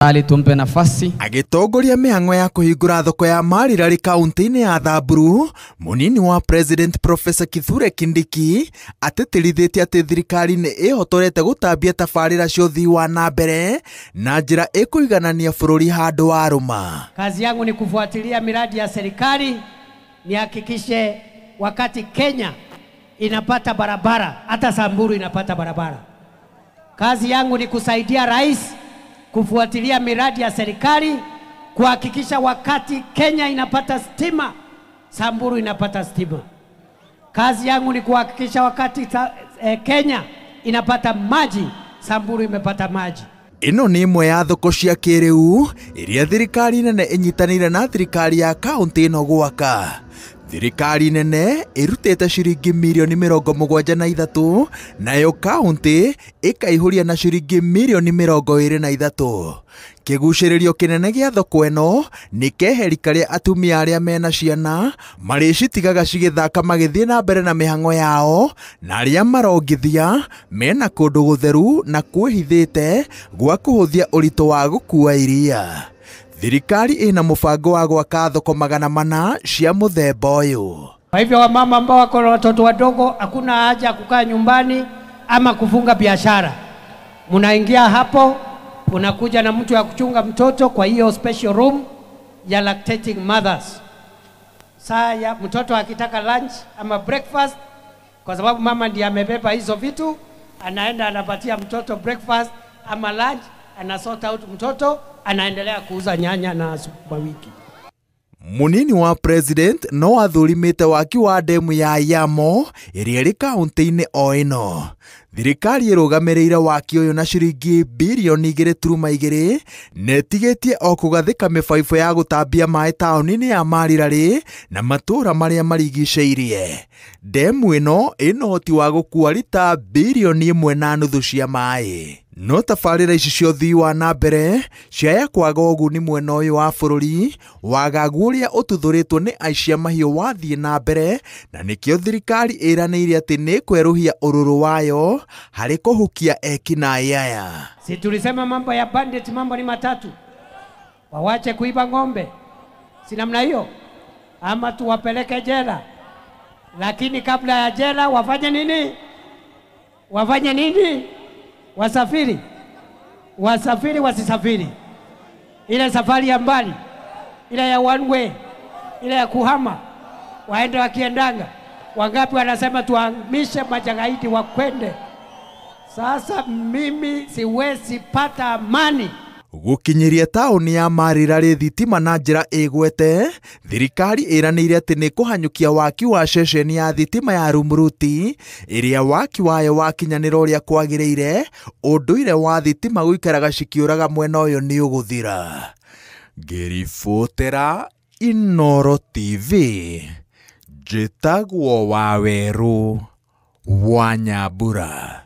Ali tumpe nafasi. Agĩtongoria mĩhang'o ya kũhingũra thoko ya Marirari kaunti-inĩ ya Thamburu, mũnini wa President Professor Kithure Kindiki atĩtĩrithĩtie atĩ thirikari nĩ ĩhotorete gũtambia tabarĩra cia ũthii wa na mbere na njĩra ĩkũiganania bũrũri handũ warũma. Kazi yangu ni kufuatilia miradi ya serikali, nihakikishe wakati Kenya inapata barabara, hata Samburu inapata barabara. Kazi yangu ni kusaidia rais kufuatilia miradi ya serikali, kuhakikisha wakati Kenya inapata stima, Samburu inapata stima. Kazi yangu ni kuhakikisha wakati Kenya inapata maji, Samburu imepata maji. Ĩno nĩ ĩmwe ya thoko cia kĩrĩu iria thirikari nene ĩnyitanĩire na thirikari ya kaunti ĩno gwaka. Thirikari nene ĩrutĩte ciringi mirioni 73 nayo kaunti ĩkaihũria na ciringi mirioni 23. Kĩgucĩrĩrio kĩnene gĩa thoko ĩno nĩ keheri karĩa atumia arĩa mena ciana marĩcitigaga cigĩthaka magĩthiĩ na mbere na mĩhang'o yao, na arĩa marongithia mena kũndũ gũtheru na kwĩhithĩte gwa kũhũthia ũritũ wa gũkua iria. Thirikari ina mũbango wa gwaka thoko 400 cia mũthemba ũyũ. Kwa hivyo wamama ambao wako na watoto wadogo, hakuna haja kukaa nyumbani ama kufunga biashara. Munaingia hapo, unakuja na mtu ya kuchunga mtoto kwa hiyo special room ya lactating mothers. Saa ya mtoto akitaka lunch ama breakfast, kwa sababu mama ndiye amebeba hizo vitu, anaenda anapatia mtoto breakfast ama lunch, ana sort out mtoto, anaendelea kuuza nyanya na sukuma wiki. Munini wa President no athurimite waki wa demu ya Yamo ĩrĩa ĩrĩ kaunti-inĩ o ĩno. Thirikari ĩrũgamĩrĩire waki ũyũ na ciringi birioni 2.2 na ĩtigĩtie o kũgathĩka mĩbaibũ ya gũtambia maĩ taũni-inĩ ya Marirari na matũũra marĩa marigicĩirie. Demu ĩno ĩna ũhoti wa gũkua rita birioni 1.5 cia maĩ. No tabarĩra ici cia ũthii wa na mbere ciaya kwaga ũguni mwena ũyũ wa bũrũri, wagagu ũrĩa ũtuthũrĩtwo nĩ aici a mahiũ wathiĩ na mbere, na nĩkĩo thirikari ĩranĩire atĩ nĩ ĩkwerũhia ũrũrũ wayo harĩ kũhukia ekinaĩ aya. Si tulisema mambo ya bandit, mambo ni matatu: wawache kuiba ng'ombe, si namna hiyo, ama tuwapeleke jela, lakini kabla ya jela wafanye nini? Wafanye nini? Wasafiri, wasafiri, wasisafiri. Ile safari ya mbali, ile ya one way, ile ya kuhama, waende wakiendanga. Wangapi wanasema tuhamishe majagaidi wakwende? Sasa mimi siwezi pata amani. Gũkinyĩria taũni ya Marirari thitima na njĩra ĩgwete, thirikari ĩranĩire atĩ nĩ kũhanyũkia waki wa ceceni ya thitima ya Rumuruti ĩrĩa waki wayo wakinyanĩra ũrĩa kwagĩrĩire, ũndũire wa thitima gũikaraga cikĩũraga mwena ũyũ nĩ ũgũthira. Ngĩribotera Inooro TV, njĩtagwo Wawerũ wa Nyambura.